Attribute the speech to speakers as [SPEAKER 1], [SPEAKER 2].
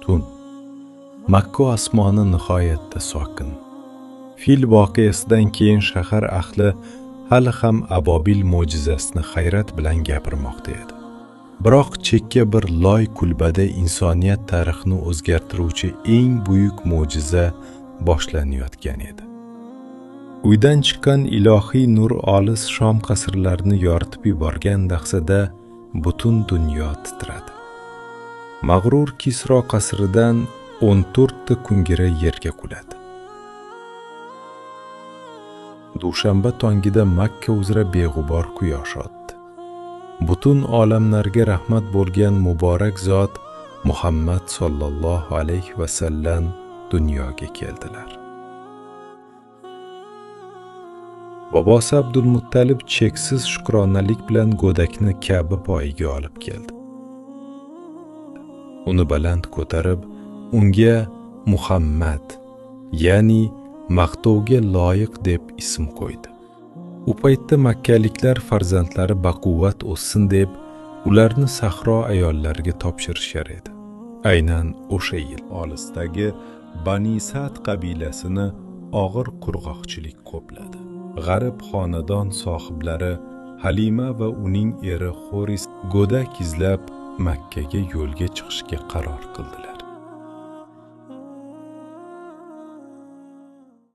[SPEAKER 1] Tun. Makka osmoni nihoyatda sokin. Fil voqeasidan keyin shahar ahli hali ham abobil mo'jizasini hayrat bilan gapirmoqda edi. Biroq chekka bir loy kulbada insoniyat tarixini o'zgartiruvchi eng buyuk mo'jiza boshlanayotgan edi. Uydan chiqqan ilohiy nur olis Shom qasrlarini yoritib yuborgan lahzada butun dunyo titradi. Mag'rur Kisro qasridan 14 ta kungira yerga quladi. Dushanba tongida Makka uzra beg'ubor quyosh otdi. Butun olamlarga rahmat bo'lgan muborak zot Muhammad sallallohu alayhi va sallam dunyoga keldilar. Bobosi Abdulmuttalib cheksiz shukronalik bilan go'dakni Ka'ba poyiga olib keldi. Uni baland ko'tarib, unga Muhammad, ya'ni maqtovga loyiq deb ism qo'ydi. U paytda makkaliklar farzandlari baquvvat o'ssin deb ularni sahro ayollariga topshirishar edi. Aynan o'sha yil olisdagi Bani Sa'd qabilasini og'ir qurg'oqchilik qopladi. G'arib xonadon sohiblari Halima va uning eri Xoris go'dak izlab Makkaga yo'lga chiqishga qaror qildilar.